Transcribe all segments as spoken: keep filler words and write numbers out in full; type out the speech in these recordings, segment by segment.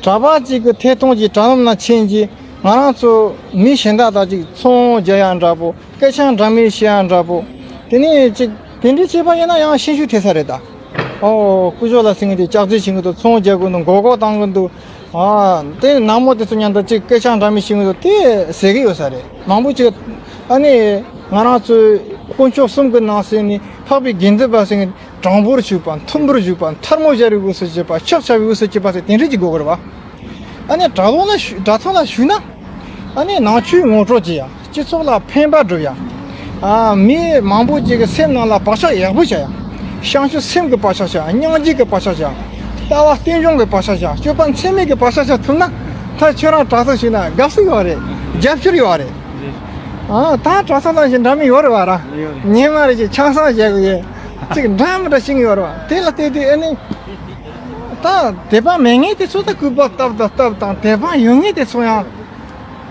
གྲྭ་པ་གཅིག་གི་ཐད་གཏོང་གི་དྲ་ལམ་ན་ཕྱིན་གྱི་ང་རང་ཚོ་མི་གཞན་དག་དང་གཅིག་ཚོང་རྒྱག་ཡ་འདྲ་པོ། སྐད་ཆ་འདྲ་མིན་བཤད་ཡ་འདྲ་པོ། དེ་ནས་ཅིག་དེ་འདྲའི་བྱས་པ་ཡིན་ན་ཡང་ཤེས་ཤུགས་ཐེབས་ས་རེད་ད། ཨོ་སྐུ་ཞབས་ལགས་ཟེར་མཁན་དེ་ལྕག་རྩེད་བྱེད་ཀྱི་འདུག་ཚོང་རྒྱག་གི་འདུག་མགོ་སྐོར་བཏང་གི་འདུག་ཨ་དེ་ནག་མོ་དེ་ཚོ་མཉམ་དུ་ཅིག་སྐད་ཆ་འདྲ་མིན་བཤད་ཀྱི་འདུག་དེ་ཟེར་གི་ཡོད་ས་རེད། མང་པོ་ཅིག་ཨ་ནི་ང་རང་ཚོའི་དཀོན་མཆོག་གསུམ་གྱི་ནང་ཟེར་ནས་འཕགས་པའི་དགེ་འདུན་པ་ཟེར་མཁན་དྲང་པོར་བཞུགས་པ། མཐུན་པར་བཞུགས་པ། མཐར་མོ་སྦྱར་བའི་དབུས་སུ་བཞུགས་པ། ཕྱག་བྱ་བའི་དབུས་སུ་བཞུགས་པ་ཟེར་དེ་འདྲ་ཅིག་དགོས་ཀྱི་རེད་བ། ཨ་ནི་དྲ་ལམ་ལ་ཞུ་དྲ་ཐོག་ལ་ཞུགས་ན། ཨ་ནི་ནང་ཆོས་ངོ་སྤྲོད་བྱེད་ཡ། སྤྱི་ཚོགས་ལ་ཕན་པ་སྒྲུབ་ཡ། ཨ་མི་མང་པོ་ཅིག་གི་སེམས་ནང་ལ་བག་ཆགས་ཡག་པོ་བྱ་ཡ། བྱང་ཆུབ་སེམས་ཀྱི་བག་ཆགས་བྱ། སྙིང་རྗེ་གི་བག་ཆགས་བྱ། ལྟ་བ་རྟེན་འབྱུང་གི་བག་ཆགས་བྱ། སྤྱོད་པ་ཚད་མེད་ཀྱི་བག་ཆགས་བྱ་ཐུབ་ན། ད་ཁྱོད་རང་དྲ་ཐོག་ཞུགས་ན་དགའ་བསུ་ཡོད་རེད། རྒྱབ་སྐྱོར་ཡོད་རེད། ཨ་ད་དྲ་ཐོག་ལ་ཞིག་འདྲ་མིན་ཡོད་རེད་བ་ར། ཉི་མ་རེ་ཞིག་ཆང་ས་བཞག་གི་ཡོད། ཅིག་འདྲ་མི་འདྲ་ཞིག་ཡོད་རེད་བ། དེ་ལ་བལྟས་དུས་ཨ་ནི། ད་དད་པ་མེད་མཁན་དེ་ཚོ་ད་སྐུད་པ་བཏབ་དང་བཏབ་དང་། དད་པ་ཡོད་མཁན་དེ་ཚོ་ཡང་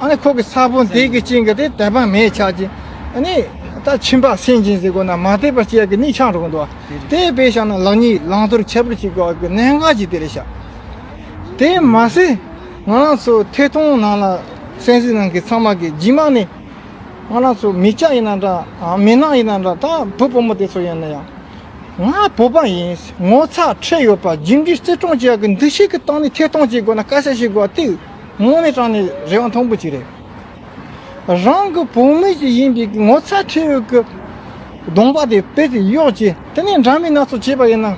ཨ་ནི་ཁོ་གི་ས་བོན་དེ་གི་རྐྱེན་གྱིས་དེ་དད་པ་མེད་ཆགས་ཀྱི། ཨ་ནི་ད་ཁྱིམ་པ་སེམས་ཅན་ཟེར་དགོས་ན་མ་དད་པ་སྐྱེ་ཡག་གི་གནས་ཆགས་འགྲོ་གི་འདུག་དེ་དཔེ་བཞག་ན་ལེགས་ཉེས་བླང་དོར་ཁྱད་པར་བྱེད་དགོས་ཀྱི་གནད་འགག་ཅིག་དེ་རེད་ཤག་དེ་མ་ཟད་ང་རང་ཚོ་ཐད་གཏོང་ནང་ལ་གསན་གཟིགས་གནང་མཁན་ཚང་མ་གི་རྗེས་མ་ནས་ང་རང་ཚོ་མི་སྐྱ་ཡིན་ན་འདྲ། མི་ནག་ཡིན་ན་འདྲ། ད་བུ་བུ་མོ་དེ་ཚོ་ཡིན་ན་ཡང་། ང་བོད་པ་ཡིན། ངོ་ཚ་ཁྲེལ་ཡོད་པ། རྒྱུ་འབྲས་བརྩི་སྲུང་བྱེད་ཡག་གི་འདུ་ཤེས་ཀྱི་སྟེང་ནས་ཐད་གཏོང་བྱེད་དགོས་ན་སྐད་ཆ་བཤད་དགོས་པ་དེ་དངོས་གནས་དྲང་གནས་རེ་བ་མཐོན་པོ་ཅིག་རེད། རང་གི་བུད་མེད་ཅིག་ཡིན་པའི་ངོ་ཚ་ཁྲེལ་ཡོད་ཀྱི་གདོང་པ་དེ་དཔེ་དེ་གཡོགས་བྱས། དེ་ནས་འདྲ་མིན་སྣ་ཚོགས་བྱས་པ་ཡིན་ན།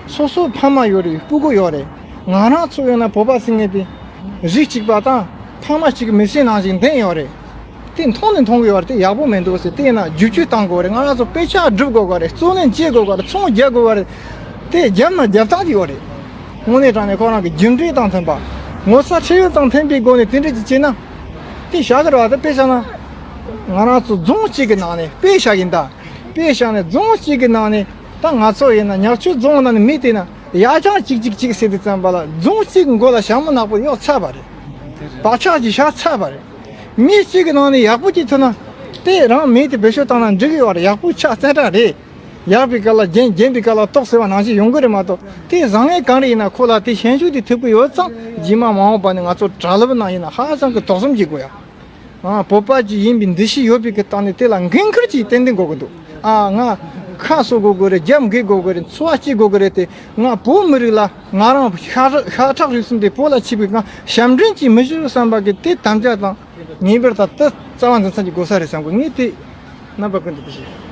སོ་སོའི་ཕ་མ་ཡོད་རེད། སྤུ་གུ་ཡོད་རེད། ང་རང་ཚོ་ཡིན་ན་བོད་པ་ཟེར་མཁན་དེ་རིགས་གཅིག་པ་དང་ཕ་མ་གཅིག་གི་མི་ཚེ་ནང་བཞིན་ལྡན་ཡོད་རེད། དེ་མཐོང་ནས་མཐོང་གི་ཡོད་རེད། དེ་ཡག་པོ་མི་འདུག་ཟེར། དེ་ཡིན་ན་བསྒྱུར་བཅོས་བཏང་དགོས་རེད། ང་རང་ཚོ་དཔེ་ཆ་སྒྲུབ་དགོས་ག་རེད། གཙོ་གནད་བྱེད་དགོས་ག་རེད། ཚོང་རྒྱག་དགོས་ག་རེད། དེ་བརྒྱབ་ན་རྒྱབ་སྟངས་ཅིག་ཡོད་རེད། དངོས་གནས་དྲང་གནས་ཁོ་རང་གི་རྒྱུ་འབྲས་དང་མཐུན་པ། ངོ་ཚ་ཁྲེལ་ཡོད་དང་མཐུན་པའི་སྒོ་ནས་དེ་འདྲ་ཅིག་བྱས་ན། དེ་བཞག་གི་རེད་བ། དེ་དཔེ་བཞག་ན། ང་རང་ཚོ་རྫོང་གཅིག་གི་ནང་ནས་དཔེ་བཞག་ཡིན་ད། དཔེ་བཞག་ནས་རྫོང་གཅིག་གི་ནང་ནས་ད་ང་ཚོ་ཡིན་ན་ཉག་ཆུ་རྫོང་ནང་ནས་མི་དེ་ན་ཡ་ཅང་གཅིག་གཅིག་གཅིག་ཟེར་དུས་ཙམ་པ་ལ་རྫོང་གཅིག་གི་མགོ་ལ་ཞྭ་མོ་ནག་པོ་གཡོགས་ཚར་བ་རེད། བག་ཆགས་ཀྱི་བཞག་ཚར་བ་རེད། མི་གཅིག་གི་ནང་ནས་ཡག་པོ་གཅིག་ཐོན་ན། དེ་རང་མི་དེ་བེད་སྤྱོད་བཏང་ན་འགྲིག་གི་ཡོད་རེད། ཡག་པོ་ཆགས་རྩེ་དྲག་རེད། ཡག་པའི་སྐབས་ལ་རྒྱན། རྒྱན་པའི་སྐབས་ལ་ཏོག་ཟེར་བ་ནང་བཞིན་ཡོང་གི་རེད་མ་གཏོགས། དེ་བཟང་ངན་གང་རེ་ཡིན་ན་ཁོ་ལ་དེ་ཞན་ཤོས་དེ་ཐུབ་ཀྱི་ཡོད་ཙང་རྗེས་མ་མ་འོངས་པ་ནས་ང་ཚོ་དྲ་ལམ་ནང་ཡིན་ན་ཧ་ཅང་གི་དོགས་ཟོན་བྱེད་དགོས་ཡ། ཨ་བོད་པ་ཅིག་ཡིན་པའི་འདུ་ཤེས་ཡོད་པའི་གི་སྟེང་ནས་དེ་ལ་འགན་ཁུར་ཅིག་ཏན་ཏན་དགོས་ཀྱི་འདུག་ཨ་ང་ཁ་གསོ་དགོས་ཀྱི་རེད། རྒྱབ་འགེབས་དགོས་ཀྱི་རེད། འཚོ་བ་སྐྱེལ་དགོས་ཀྱི་རེད། དེ་ང་བོད་མི་རིགས་ལ་ང་རང་ཤ་ཁྲག་ཤ་ཁྲག་རུས་གསུམ་དེ་བོད་ལ་ཆགས་པའི་ང་ཞབས་འདྲེན་ཅིག་མི་ཞུ་བསམ་པ་གི་དེ་དམ་བཅའ་དང་ངེས་པར་དང་དེ་རྩ་བ་འཛིན་ས་ཅིག་དགོས་ས་རེད་བསམ་གི། ངས་དེ་རྣམ་པ་ཀུན་ཏུ་དེ་བཤད།